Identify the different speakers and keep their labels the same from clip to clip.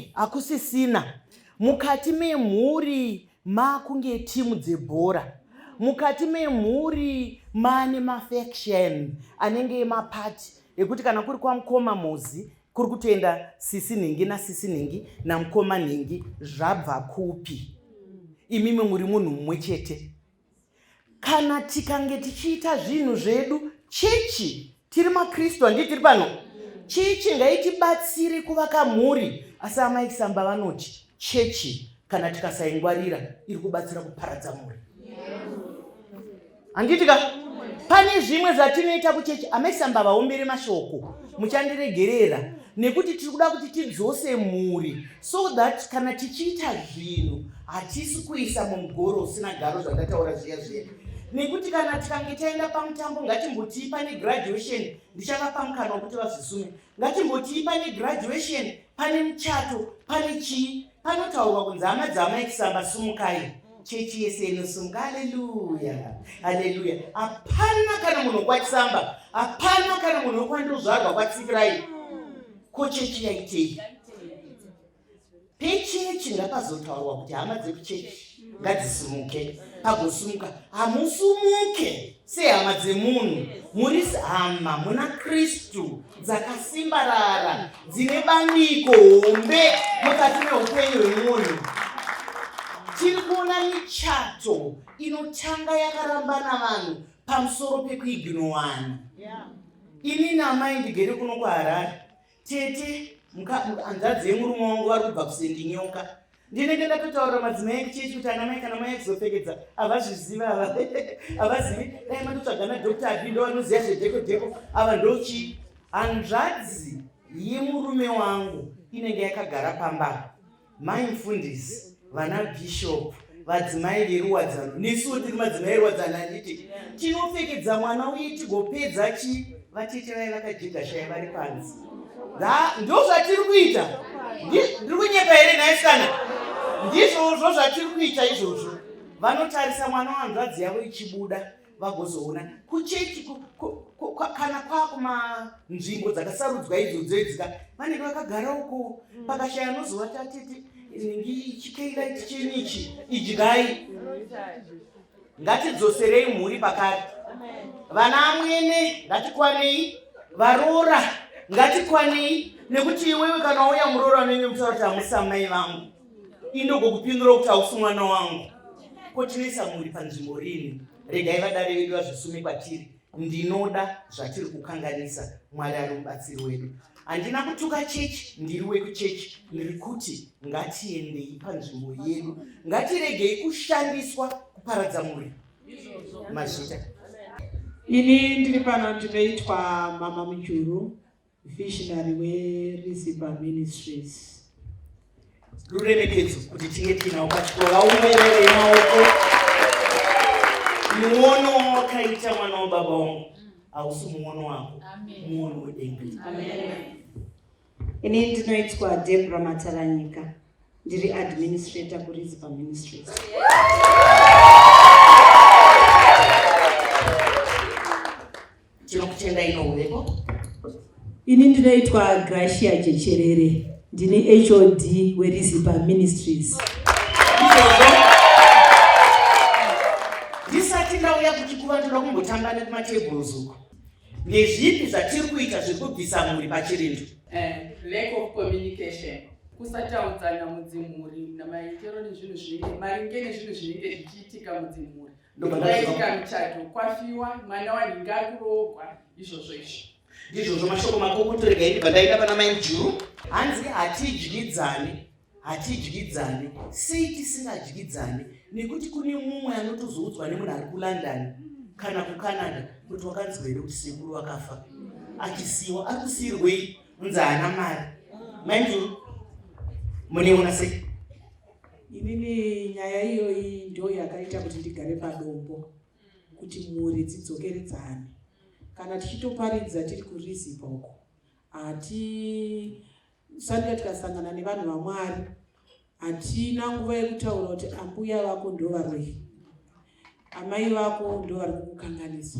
Speaker 1: Mhuri hakusisina. Mukati memhuri makunge timu dzebhora. Mukati memhuri maane mafaction anenge emapati ekuti kana kuri kwamukoma Mozi kuri kutoenda sisi nhingi nasisi nhingi namukoma nhingi zvabva kupi? Imimi muri munhu mumwe chete. Kana tikange tichiita zvinhu zvedu chechi tiri makristu handii tiri pano chechi ngaitibatsire kuvaka mhuri asi amai kisamba vanoti chechi kana tikasaingwarira iri kubatsira kuparadza mhuri handiti ka pane zvimwe zvatinoita kuchechi amai kisamba vaombere mashoko muchandiregerera nekuti tiri kuda kuti tidzose mhuri so that kana tichiita zvinhu hatisi kuisa mumugoro usina garo zvandataura zviya zviya nekuti kana tikange taenda pamutambo ngatimbotii pane graduation ndichavapa mukana wekuti vazvisume ngatimbotii pane graduation pane muchato pane chii panotaurwa kunzi hama dzaamai kusamba sumukai chechi yese inosumuka haleluya haleluya hapana kana munhu wekwatisamba hapana kana munhu wekwandozvarwa kwatsikirai ko chechi yaitei Pechechi ngapazotaurwa kuti hama dzekuchechi ngadzisimuke, pagosumuka. Hamusumuke sehama dzemunhu, muri hama muna Kristu dzakasimbarara dzine bandiko hombe mukati meupenyu hwemunhu. Tiri kuona michato inotanga yakarambana vanhu pamusoro pekuignowana. Inini amai ndigere kuno kuHarare Tete, hanzvadzi yemurume wangu vari kubva kuSendinyoka. Ndinenge ndatotaurira madzimai ekuchechi kuti ana mai kana mai kuzopfekedza havazviziva ava havazivi. Dai matotsvaga naDr Abi ndo vanoziva zvedheko dheko ava ndochii. Hanzvadzi yemurume wangu inenge yakagara pamba Mai mufundisi, vana bishop, vadzimai veruwadzano nesuwo tiri madzimai eruwadzano handiti tinopfekedza mwana uye tigopedza chi vatete vaye vakajega shaya vari panze ndo zvatiri kuita ndiri kunyepa here nhai sikana ndizvozvo zvatiri kuita izvozvo vanotarisa mwana wanzvadzi yavo ichibuda vagozoona kuchechi kana kwakumanzvimbo dzakasarudzwa idzodzo idzika vanenge vakagara uko mm. pakashaya anozovati atete nhingi chikeilait chenyu ichi idyai ngatidzoserei mhuri pakare vana amwene ngatikwanei varoora ngatikwanei nekuti iwewe kana wauya muroora anenge mutaura kuti hamusi amai vangu indogokupindura kuti hausi mwana wangu ko tinoisa mhuri panzvimbo rini regai vadare vedu vazvisume kwatiri ndinoda zvatiri kukanganisa mwari ari mubatsiri wedu handina kutuka chechi ndiri wekuchechi ndiri kuti ngatiendei panzvimbo yedu ngatiregei kushandiswa kuparadza mhuri mazvita
Speaker 2: ini ndiri pano ndinoitwa mama mujuru Visionary weRiziba Ministries.
Speaker 1: Ruremekedzo kuti tinge tiinawo pachikoro vaumberere maoko. Muono wawakaita mwana wababa wangu hausi muono wako, muono wedenga.
Speaker 3: Ini ndinoitwa Debra Mataranyika, ndiri administrator kuRiziba Ministries.
Speaker 1: Tinokutendai nouvepo.
Speaker 2: Ini ndinoitwa Gracia Jecherere, ndini HOD weRizipa Ministries.
Speaker 1: Ndisati ndauya kuchikuva ndoda kumbotanga nekumatebhuruzi uko. Ndezvipi zvatiri kuita zviri kubvisa mhuri pachirindo?
Speaker 4: Eh, lack of communication kusataudzana mudzimhuri namaitiro nezvinhu zvinenge maringe nezvinhu zvinenge zvichiitika mudzimhuri Ndobva michato kwafiwa mwana wanhingi ari kuroogwa izvozvo izvo.
Speaker 1: Ndizvozvo mashoko makukutu regai ndibva ndaenda pana mai Mujuru. Hanzi hatidyidzane hatidyidzane sei tisingadyidzane nekuti kune mumwe anotozoudzwa nemunhu ari kulondon kana kucanada kuti wakanzwa here kuti sekuru vakafa achisiiwa ari kusiirwei unzi haana mari mai Mujuru munoiona sei
Speaker 2: Inini nyaya iyoyi ndo yakaita kuti ndigare padombo kuti mhuri dzidzokeredzane. Kana tichitoparidza tiri kurizipa uko hatisandika tikasangana nevanhu vaMwari hatina nguva yekutaura kuti ambuya vako ndovaroyi, amai vako ndovari kukukanganisa.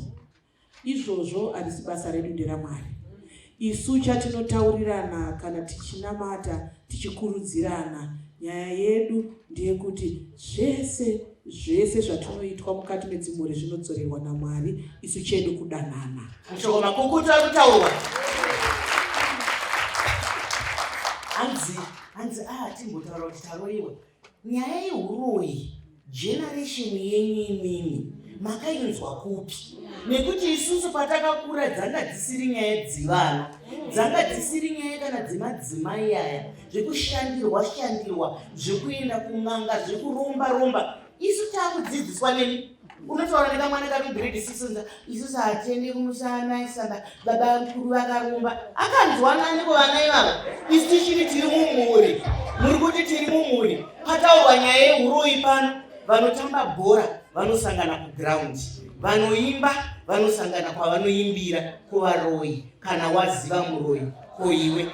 Speaker 2: Izvozvo harisi basa redu nderaMwari. Isu chatinotaurirana kana tichinamata tichikurudzirana, nyaya yedu ndeyekuti zvese zvese zvatinoitwa mukati medzimhuri zvinodzorerwa naMwari, isu chedu kudanana.
Speaker 1: Mashoko makukutu ari kutaurwa. Hanzi hanzi ah timbotaura kuti taroiwa. Nyaya yehuroyi generation yenyu imimi makainzwa kupi? Nekuti isusu patakakura dzanga dzisiri nyaya dzivana, dzanga dzisiri nyaya kana dzemadzimai aya, zvekushandirwa shandirwa, zvekuenda kun'anga, zvekuromba romba. Isu takudzidziswa nemi unotaura nekamwana kari kugrade six unza isusu hatiendi kumusana isamba baba mukuru vakaromba akanzwa nani kuvana ivava isu tichiri tiri mumhuri muri kuti tiri mumhuri pataurwa nyaya yeuroyi pano vanotamba bhora vanosangana kuground vanoimba vanosangana kwavanoimbira kuvaroyi kana waziva muroyi koiwe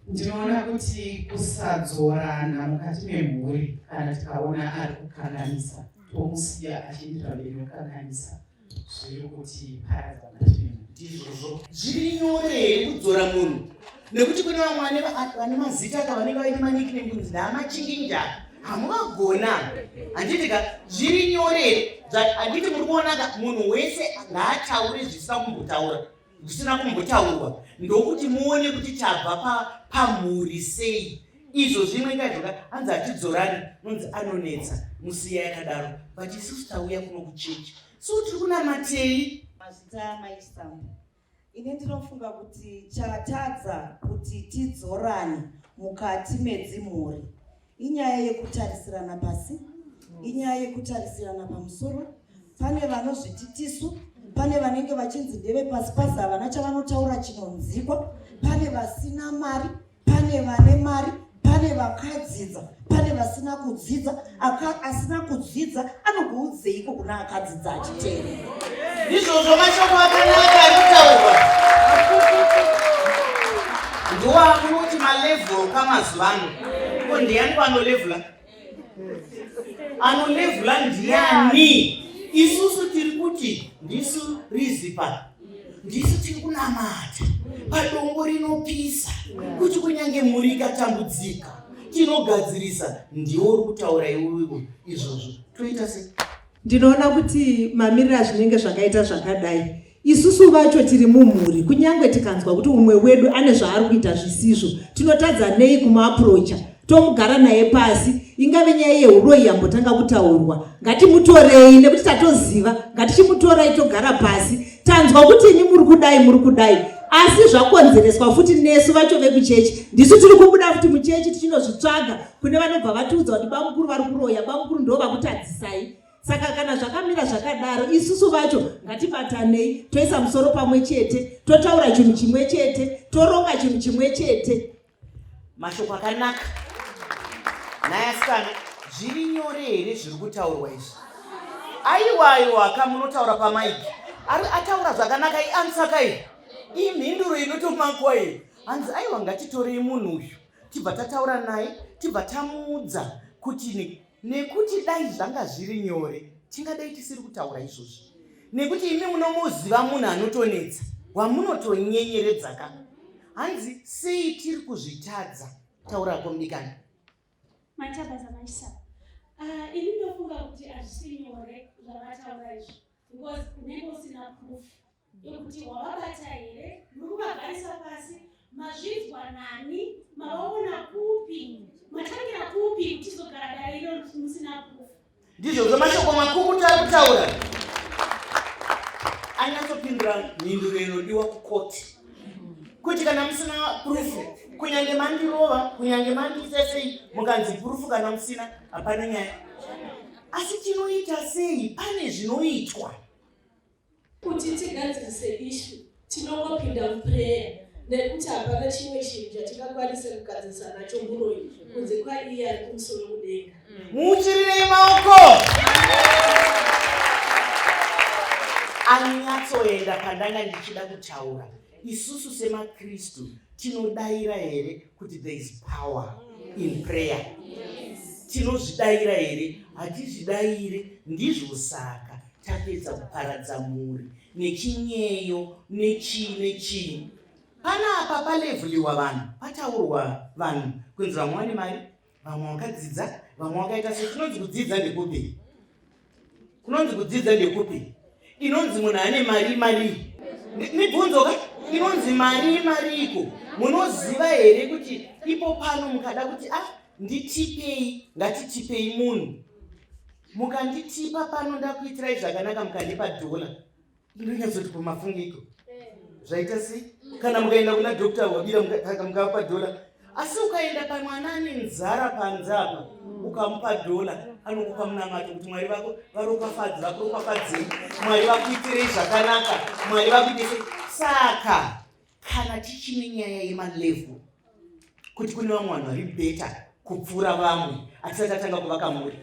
Speaker 5: Ndinoona kuti kusadzorana mukati memhuri kana tikaona ari kukanganisa tomusiya achienderera mberi nekukanganisa zviri kuti paradza mukati memhuri.
Speaker 1: Ndizvozvo zviri nyore here kudzora munhu nekuti kune vamwe vane mazita ka vanenge vaine manikname kunzi ndaamachinginja hamuvagona handiti ka zviri nyore here handiti muri kuona ka munhu wese ngaataure zvisina kumbotaura zvisina kumbotaurwa ndokuti muone kuti tabva pamhuri sei izvo zvimwe kaizvoka hanzi hatidzorani nonzi anonetsa musiya yakadaro but isusu tauya kuno kuchechi so tiri kunamatei
Speaker 3: mazita maisambo ini ndinofunga kuti chatadza kuti tidzorane mukati medzimhuri Inyaya yekutarisirana pasi, inyaya yekutarisirana pamusoro. Pane vanozviti tisu, pane vanenge vachinzi ndeve pasi pasi, havana chavanotaura chinonzikwa. Pane vasina mari, pane vane mari, pane vakadzidza, pane vasina kudzidza. Aka, asina kudzidza anogoudzeiko kuna akadzidza achiteerera?
Speaker 1: Ndizvozvo mashoko akanaka ari kutaurwa. Ndoamunoti malevhel kamazuva ano. Ko ndiyani panolevhula? Anolevhula ndiyani? Isusu tiri kuti ndisu rizipa. Ndisu tiri kunamata padombo rinopisa kuti kunyange mhuri ikatambudzika tinogadzirisa. Ndiwo uri kutaura iwewe izvozvo. Toita sei?
Speaker 2: Ndinoona kuti mamiriro azvinenge zvakaita zvakadai isusu vacho tiri mumhuri kunyange tikanzwa kuti umwe wedu ane zvaari kuita zvisizvo tinotadza nei kumuaprocha tomugara naye pasi ingave nyaya yehuroyi yambotanga kutaurwa ngatimutorei nekuti tatoziva ngatichimutorai togara pasi tanzwa kuti imi muri kudai muri kudai asi zvakonzereswa futi nesu vacho vekuchechi ndisu tiri kubuda futi muchechi tichinozvitsvaga kune vanobva vatiudza kuti bamukuru vari kuroya bamukuru ndo vakutadzisai saka kana zvakamira zvakadaro isusu vacho ngatibatanei toisa musoro pamwe chete totaura chinhu chimwe chete toronga chinhu chimwe chete
Speaker 1: Mashoko akanaka. Nhai asikana, zviri nyore here zviri kutaurwa izvi? Aiwa aiwa ka munotaura pamaiki. Ari ataura zvakanaka iansa kai. Imhinduro inotomakwa iyi. Hanzi aiwa ngatitorei munhu uyu tibva tataura naye tibva tamuudza kuti Nekuti dai zvanga zviri nyore tingadai tisiri kutaura izvozvi nekuti imi munomuziva munhu anotonetsa wamunotonyenyeredza ka hanzi sei tiri kuzvitadza taurako mudikani
Speaker 6: Maita basa maisa. Uh, ini ndofunga kuti hazvisi nyore zvavataura izvi because unenge usina proof yekuti wavabata here muri kuvagarisa pasi mazvinzwa nani mavaona kupi matangira kupi muchizogara dare iro musina proof
Speaker 1: ndizvozvo mashoko makukutu ari kutaura anyatsopindura mhinduro inodiwa kukoti kuti kana musina purufu kunyange mandirova kunyange mandiita sei mukanzi purufu kana musina hapana nyaya asi tinoita sei pane zvinoitwa
Speaker 6: Kuti tigadzirise issue tinongopinda muprayer nekuti hapana chimwe chinhu chatingakwanise kugadzirisa nacho muroyi kunze kwaiye ari kumusoro kudenga.
Speaker 1: Muuchirirei maoko. Anyatsoenda pandanga ndichida kutaura. Isusu semaKristu tinodaira here kuti there is power in prayer? Tinozvidaira here? Hatizvidaire. Ndizvo saka tapedza kuparadza mhuri nechinyeyo nechii nechii. Panapa palevhuliwa vanhu, pataurwa vanhu kunzi vamwe vane mari, vamwe vakadzidza, vamwe vakaita se chinonzi kudzidza ndekupi? Kunonzi kudzidza ndekupi? Inonzi munhu ane mari marii? Mibvunzo ka? Inonzi mari mariiko? Munoziva here kuti ipo pano mukada kuti ah nditipei, ngatitipei munhu. Mukanditipa pano ndakuitirai zvakanaka mukandipa dhola. Ndinonyatsoti pamafungiko zvaita sei kana mukaenda kuna doctor wabira mukavapa dhola asi ukaenda pamwana ane nzara panze apa ukamupa dhola anokupa munamato kuti mwari vako varopafadzi vakuropafadzei mwari vakuitirei zvakanaka mwari vakuite sei saka kana tichine nyaya yemalevel kuti kune vamwe vanhu vari beta kupfuura vamwe atisati tatanga kuvaka mhuri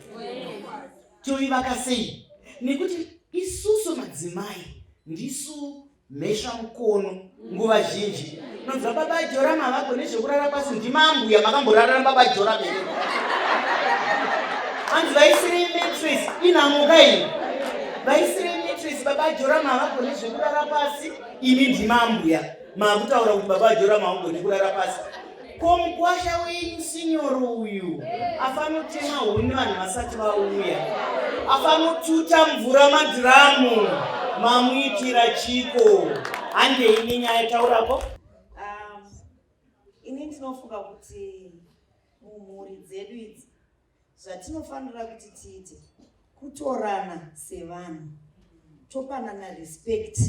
Speaker 1: toivaka sei nekuti isusu madzimai ndisu mhesva mukono nguva zhinji unonzwa baba jorama vako nezvekurara pasi ndimambuya makamborara nababa jorama here hanzi vaisirei matress inhamuka iyi vaisirei matress baba jorama havako nezvekurara pasi imi ndimambuya maakutaura kuti baba vajorama haugoni kurara pasi ko mukwasha wenyu sinyoro uyu afanotema huni vanhu vasati vauya afanotuta mvura madhiramu mamuitira chiko handei nenyaya taurako
Speaker 3: Ini ndinofunga kuti mumhuri dzedu idzi Zvatinofanira kuti tiite kutorana sevanhu topanana respect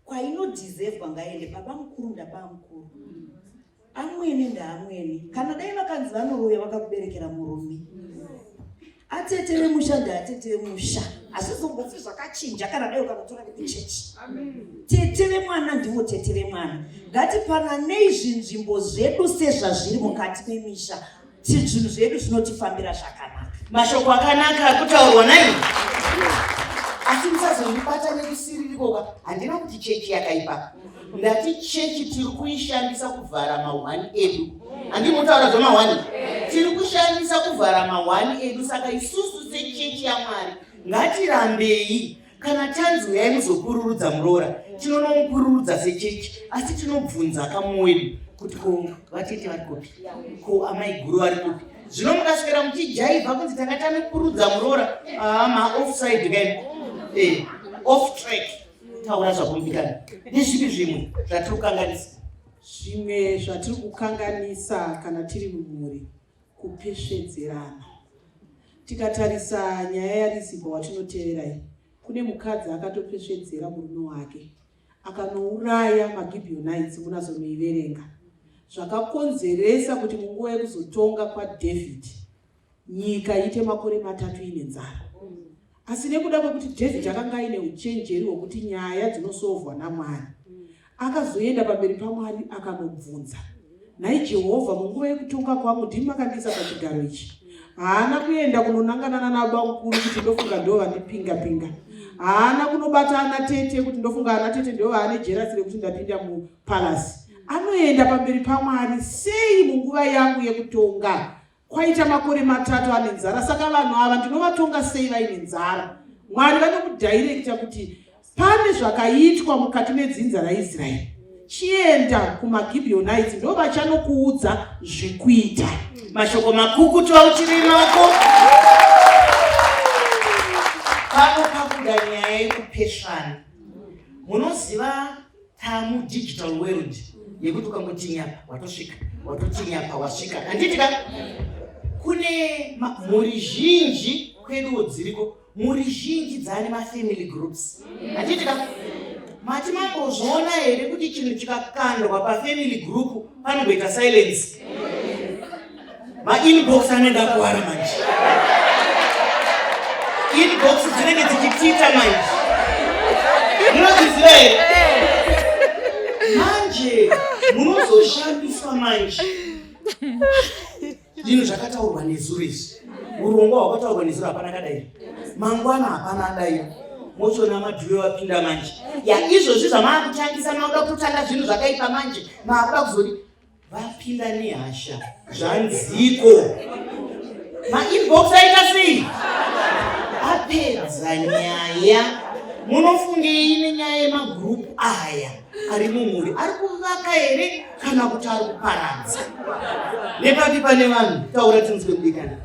Speaker 3: kwainodhizevhwa ngaende baba mukuru ndabamukuru amwene ndaamwene kana dai vakanzi vanoroya vakakuberekera murume atete vemusha ndaatete vemusha hazvizombofi zvakachinja kana dai ukanotora vekuchechi tete vemwana ndivo tete vemwana ngatipananei zvinzvimbo zvedu sezvazviri mukati memisha zvinhu zvedu zvinotifambira zvakanaka.
Speaker 1: Mashoko akanaka ari kutaurwa nai, asi musazondibata nekusiririkoka. Handina kuti chechi yakaipa, ndati chechi tiri kuishandisa kuvhara mahwani edu. Handimutaura zvemahwani, tiri kushandisa kuvhara mahwani edu. Saka isusu sechechi yaMwari ngatirambei Kana tanzi uyai muzopururudza muroora, tinonomupururudza sechechi, asi tinobvunza kamumwe wedu kuti ko vatete vari kupi, ko amai guru vari kupi. Zvino mukaswera muchijaivha kunzi tanga tanopururudza muroora, ah, maoffside kaini, eh, off track. Taura zvako mudikani, ndezvipi zvimwe zvatiri kukanganisa?
Speaker 2: Zvimwe zvatiri kukanganisa kana tiri mumhuri kupesvedzerana. Tikatarisa nyaya yaRizibha watinotevera iyi, kune mukadzi akatopesvedzera murume wake akanouraya maGibeonites, munazonoiverenga, zvakakonzeresa kuti munguva yekuzotonga kwaDavid nyika iite makore matatu ine nzara. Asi nekuda kwekuti David akanga aine uchenjeri hwekuti nyaya dzinosovhwa naMwari, akazoenda pamberi paMwari akanobvunza, Nhai Jehovha, munguva yekutonga kwangu ndimi makandiisa pachigaro ichi. Haana kuenda kunonangana nanabamukuru kuti ndofunga ndo vandipinga pinga. Haana kunobata ana tete kuti ndofunga ana tete ndo vaane jerasi rekuti ndapinda mupalasi. Anoenda pamberi paMwari sei munguva yangu yekutonga? Kwaita makore matatu ane nzara saka vanhu ava ndinovatonga sei vaine nzara? Mwari vanokudhairekita kuti pane zvakaitwa mukati medzinza raIsraeri. Chienda kumaGibeonites ndo vachanokuudza zvekuita.
Speaker 1: Mashoko makukutu auchiri mako. Pano pabuda nyaya yekupesvana. Munoziva tamu digital world yekuti ukangotinyapa watosvika watotinyapa wasvika handiti ka kune mhuri zhinji kweduwo dziriko mhuri zhinji dzaane mafamily groups handiti ka mati mambozviona here kuti chinhu chikakandwa pafamily group panongoita silence Mainbox anoenda kuwara manje. Inbox dzinenge dzichitita manje. Munozviziva here? Manje munozoshandiswa manje. Zvinhu zvakataurwa nezuro izvi. Urongwa hwakataurwa nezuro hapana kadaira. Mangwana hapana adaira. Mochiona madhuve vapinda manje. Ya izvozvi zvamaakutangisa makuda kutotanga zvinhu zvakaipa manje. Maakuda kuzodi Vapinda nehasha zvanziko. Mainbox aita sei? Apedza nyaya. Munofungei nenyaya yemagroup aya? ari mumhuri ari kuvaka here kana kuti ari kuparadza? Nepapi pane vanhu? Taura tinzwe mudikana.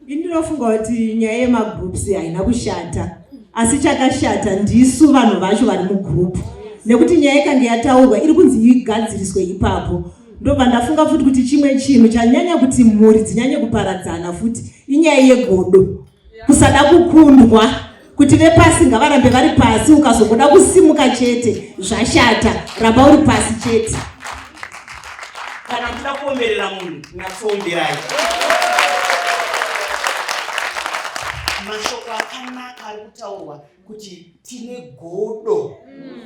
Speaker 2: Ini ndinofunga kuti nyaya yemagroups haina kushata, asi chakashata ndisu vanhu vacho vari mugroup, nekuti nyaya ikange yataurwa iri kunzi igadziriswe ipapo. Ndobva ndafunga futi kuti chimwe chinhu chanyanya kuti mhuri dzinyanye kuparadzana futi inyaya yegodo, kusada kukundwa, kuti vepasi ngavarambe vari pasi, ukazongoda kusimuka chete zvashata, ramba uri pasi chete.
Speaker 1: Kana muchida kuomberera munhu, nyatsoomberai. Mashoko akanaka ari kutaurwa kuti tine godo,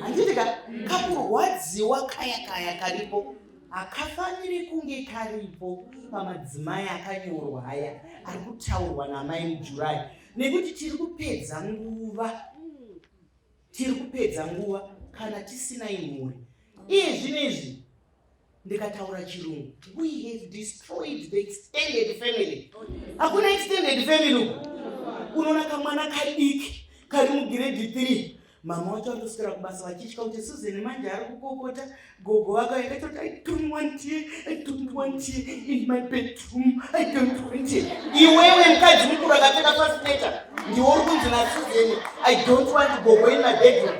Speaker 1: handiti ka? Kakurwadziwa kaya kaya karipo hakafaniri kunge karipo pamadzimai akanyorwa aya ari kutaurwa namai muJuly, nekuti tiri kupedza nguva, tiri kupedza nguva kana tisina imhuri. Iye zvino izvi ndikataura chirungu, we have destroyed the extended family. Hakuna extended family uku. Unoona kamwana kadiki kari mugrade 3, mama wacho andoswera kubasa vachitya kuti Susan manje ari kukokota gogo vako, yakatoti, "I don't want here, I don't want here in my bedroom, I don't want here." Iwewe mukadzi mukuru akapfeka fascinator, ndiwe uri kunzi naSusan, "I don't want gogo in my bedroom."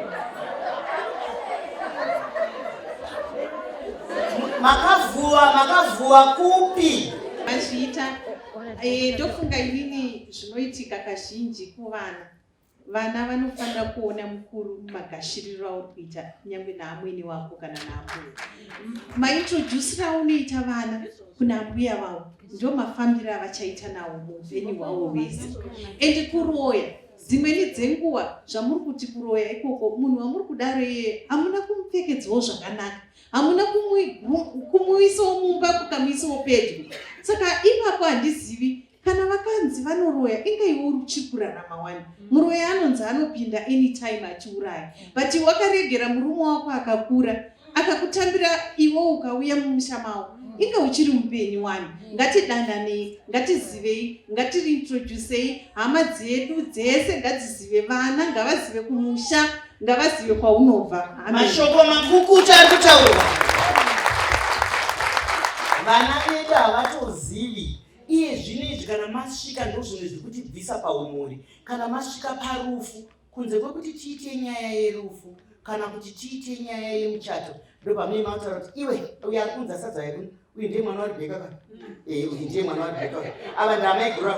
Speaker 1: Makavhuwa, makavhuwa kupi?
Speaker 5: Mazviita. Ndofunga inini zvinoitika kazhinji kuvana, vana vanofanira kuona mukuru magashiriro auri kuita kunyange naamwene wako kana naambuya. Maintroduciro aunoita vana kuna ambuya vavo ndo mafambiro avachaita nawo muupenyu hwavo hwese. And kuroya, dzimweni dzenguva zvamuri kuti kuroya ikoko, munhu wamuri kudaro iyeye hamuna kumupfekedzawo zvakanaka, hamuna kumuisawo mumba, kukamuisawo pedyo. Saka ipapo handizivi kana vakanzi vanoroya, inga iwe uri uchiri kurarama wani. Muroyi anonzi anopinda anytime achiuraya, but wakaregera murume wako akakura akakutambira iwe ukauya mumusha mavo, inga uchiri mupenyu wani. Ngatidananei, ngatizivei, ngatiintroducei hama dzedu dzese, ngadzizive, vana ngavazive kumusha, ngavazive kwaunobva. Amen.
Speaker 1: Mashoko makukuta ari kutaurwa. Vana vedu havatozivi iye zvino izvi. Kana masvika, ndo zvinhu zviri kutibvisa paumhuri. Kana masvika parufu, kunze kwekuti tiite nyaya yerufu kana kuti tiite nyaya yemuchato, ndo pamune mataura kuti iwe, uyu ari kunza sadza yekuno, uyu ndiye mwana waRebheka ka, uyu ndiye mwana waRebheka, ava ndaamaiguru,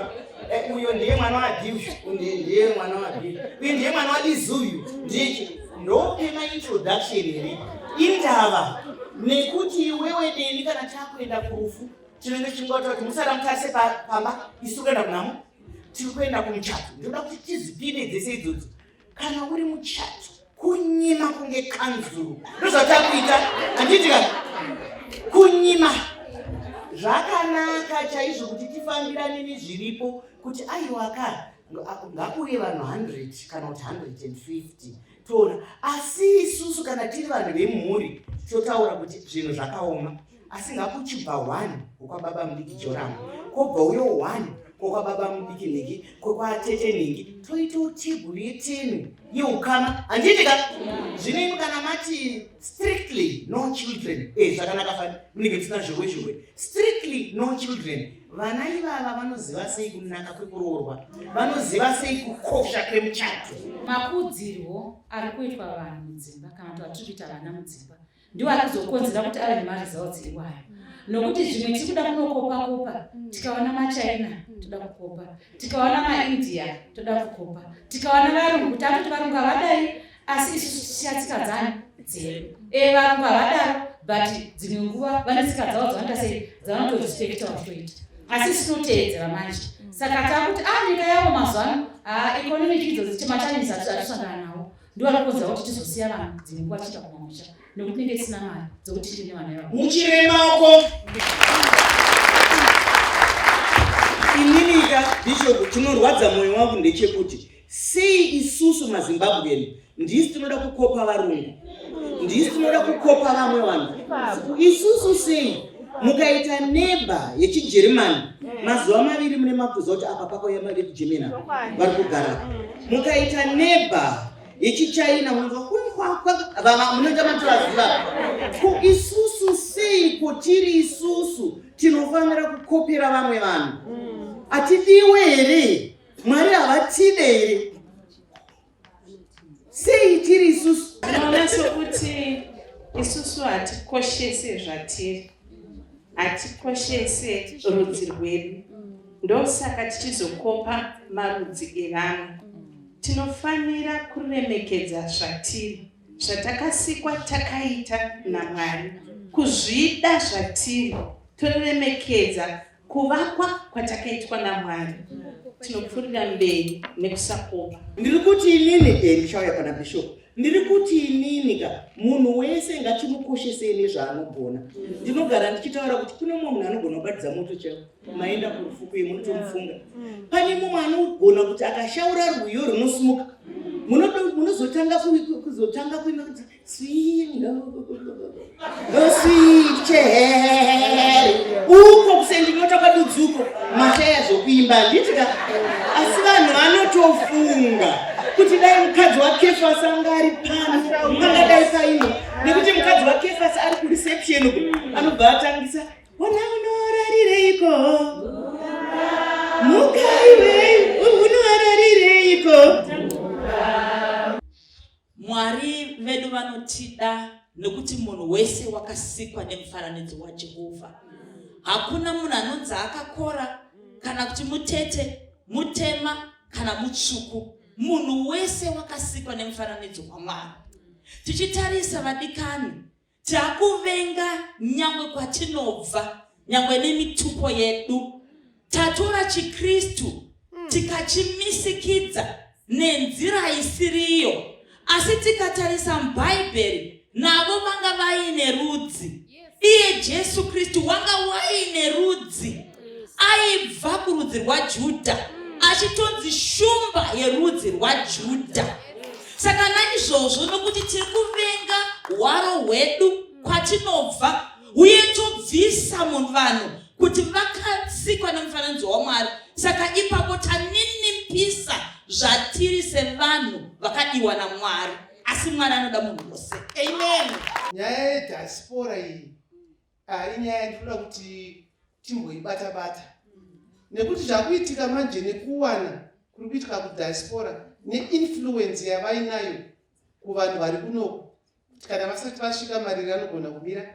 Speaker 1: uyo ndiye mwana wabi, uyu ndiye mwana wabi, uyu ndiye mwana walizi, uyu ndiye. Ndopema introduction here? Indava nekuti iwewe neni kana takuenda kurufu tinenge tichingotaura kuti musada mutarise pamba, isu kuenda kunhamo, tiri kuenda kumuchato. Ndinoda kuti tizipime dzese idzodzo. Kana uri muchato, kunyima kunge kanzuru, ndozvatakuita, handiti ka? Kunyima zvakanaka chaizvo kuti tifambirane nezviripo, kuti aiwa ka, ngakuuye vanhu 100 kana kuti 150, toona. Asi isusu kana tiri vanhu vemhuri totaura kuti zvinhu zvakaoma, asi ngakuchibva 1 wekwababa mudiki Joramu, kwobva uyo 1 kwokwababa mudiki nhingi, kwekwatete nhingi, toitawo tebhuru ye10 yeukama, handiti ka? Zvino imi kana mati strictly no children, zvakanaka fani, munenge musina zvirwe zvirwe. Strictly no children, vana ivava vanoziva sei kunaka kwekuroorwa? Vanoziva sei kukosha kwemuchato?
Speaker 7: Makudzirwo ari kuitwa vanhu mudzimba kana kuti vatiri kuita vana mudzimba ndiwo ari kuzokonzera kuti ave nemaresults iwayo, nokuti zvimwe tiri kuda kunokopa kopa. Tikaona maChina toda kukopa, tikaona maIndia toda kukopa, tikaona varungu, kuti atoti varungu havadai, asi isusu tichiya tsika dzani dzedu. Varungu havadaro, but dzimwe nguva vane tsika dzavo dzavanoita sei, dzavanotorespecta vachitoita, asi isu tinoteedzera manje. Saka takuti a nyika yavo mazuva ano, ha, economic idzodzi, machallenges atisangana nawo ndiwo ari kukonzera kuti tizosiya vanhu dzimwe nguva tichiita kumamusha, nekuti tinenge tisina mari dzokuti tiite nevana ivavo.
Speaker 1: Muchire maoko. Ininika Bishop, chinorwadza mwoyo wangu ndechekuti sei isusu maZimbabwean ndisi tinoda kukopa varungu, ndisi tinoda kukopa vamwe vanhu. Isusu sei mukaita neighbour yechiGermany, mazuva 2 mune makuziva kuti apa pakauya vekuGermany, vari kugara. Mukaita neighbour Yechichina munonzwa vava munoita matovaziva. Ko isusu seiko tiri isusu tinofanira kukopera vamwe vanhu? Hatidiwe here? Mwari havatide here? Sei tiri isusu?
Speaker 8: Tinoona sokuti isusu hatikoshese zvatiri, hatikoshese rudzi rwedu, ndosaka tichizokopa marudzi evamwe. Tinofanira kuremekedza zvatiri, zvatakasikwa takaita naMwari, kuzvida zvatiri, toremekedza Kuvakwa kwatakaitwa naMwari tinopfuurira mberi nekusakopa.
Speaker 1: Ndiri kuti inini eh, ndichauya pana bishop. Ndiri kuti inini ka munhu wese ngatimukoshesei nezvaanogona. Ndinogara ndichitaura kuti kune mumwe munhu anogona kubatidza moto chaiwo maenda kurufu kuye munotomufunga. Pane mumwe anogona kuti akashaura rwiyo runosumuka munozotanga kuzotanga kuimba kuti Sweet oh, sweet cherry. Uko kusendinota kwadudzuko mashaya zvokuimba handiti ka asi vanhu vanotofunga kuti dai mukadzi wakefasi anga ari pano pangadai paino nekuti mukadzi wakefasi ari kureception uko anobva atangisa ona unorarireiko mukaiwe unorarireiko.
Speaker 9: Mwari vedu vanotida nekuti munhu wese wakasikwa nemufananidzo waJehovha. Hakuna munhu anonzi akakora kana kuti mutete, mutema kana mutsvuku. Munhu wese wakasikwa nemufananidzo waMwari. Tichitarisa vadikani, Takuvenga nyangwe kwatinobva, nyangwe nemitupo yedu. Tatora chiKristu tikachimisikidza nenzira isiriyo. Asi tikatarisa muBhaibheri, navo vanga vaine rudzi. Iye Jesu Kristu wanga waine rudzi. Aibva kurudzi rwaJudha, achitonzi shumba yerudzi rwaJudha. Saka naizvozvo, nokuti tiri kuvenga hwaro hwedu kwatinobva, uye tobvisa munhu vanhu kuti vakasikwa nemufananidzo waMwari, saka ipapo taninipisa zvatiri sevanhu vakadiwa naMwari. Asi Mwari anoda munhu wose.
Speaker 1: Amen.
Speaker 10: Nyaya yediaspora iyi ah, inyaya yandinoda kuti timboibata bata nekuti zvakuitika manje nekuwana kuri kuitika kudiaspora neinfluence yavainayo kuvanhu vari kunoku kuti kana vasati vasvika mariri anogona kumira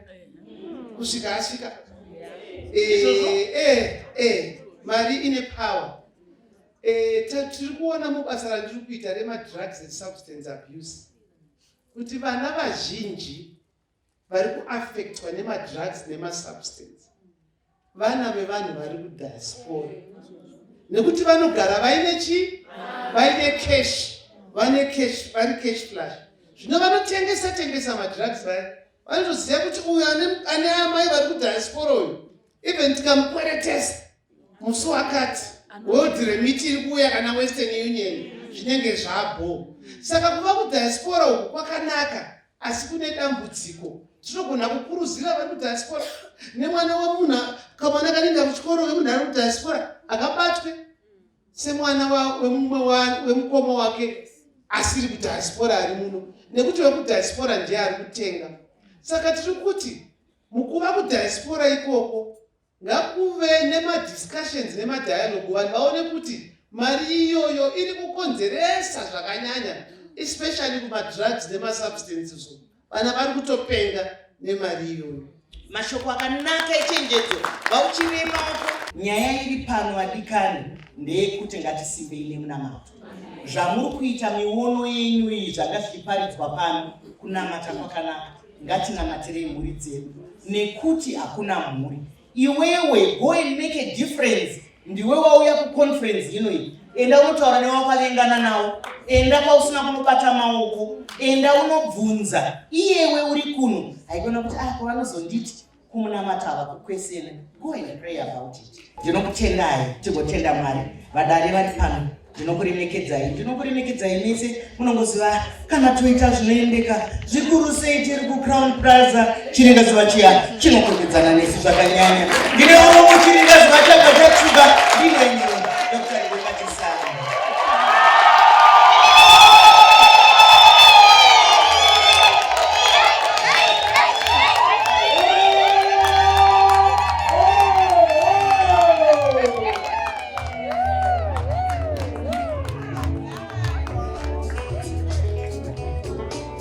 Speaker 10: kusvika asvika. Eh, eh, eh, mari ine power. Tiri kuona mubasa randiri kuita remadrugs and substance abuse kuti vana vazhinji vari kuaffectwa nemadrugs nemasubstance vana vevanhu vari kudiaspora nekuti vanogara vaine chii, vaine cash, vane cash, vari cash flash. Zvino vanotengesa tengesa madrugs vaya vanotoziva kuti uyu ane amai vari kudiaspora uyu, even tikamukweretesa musi wakati World Remit iri kuuya kana Western Union zvinenge zvabho. Saka kuva kudiaspora uku kwakanaka, asi kune dambudziko. Tinogona kukuruzira vari kudiaspora nemwana wemunhu, kamwana kanoenda kuchikoro kemunhu ari kudiaspora akabatwe semwana wemumwe wemukoma wake asiri kudiaspora ari muno, nekuti wekudiaspora ndiye ari kutenga. Saka tiri kuti mukuva kudiaspora ikoko ngakuve nemadiscussions nemadialogue, vanhu vaone kuti mari iyoyo iri kukonzeresa zvakanyanya, especially kumadrugs nemasubstances. Vana vari kutopenga nemari iyoyo.
Speaker 1: Mashoko akanaka echenjedzo vauchirei maoko. Nyaya iri pano vadikani ndeyekuti ngatisimbei nemunamato. Zvamuri kuita miono yenyu iyi zvanga zvichiparidzwa pano, kunamata kwakanaka. Ngatinamatirei mhuri dzedu nekuti hakuna mhuri. Iwewe go and make a difference. Ndiwe wauya kuconference ino iyi, enda unotaura newakavengana nawo, enda kwausina kunobata maoko, enda unobvunza. Iyewe uri kuno, haikona kuti ah kwavanozonditi kumunamata ava kukwesena. Go and pray about it. Ndinokutendai, tigotenda Mwari. Vadare vari pano, ndinokuremekedzai, ndinokuremekedzai mese. Munongoziva kana toita zvinoendeka zvikuru sei tiri kuCrown Plaza, chiringazuva chiya chinokwekedzana nesu zvakanyanya. Ndine urombo, chiringazuva chabva chatsvuka. Ndine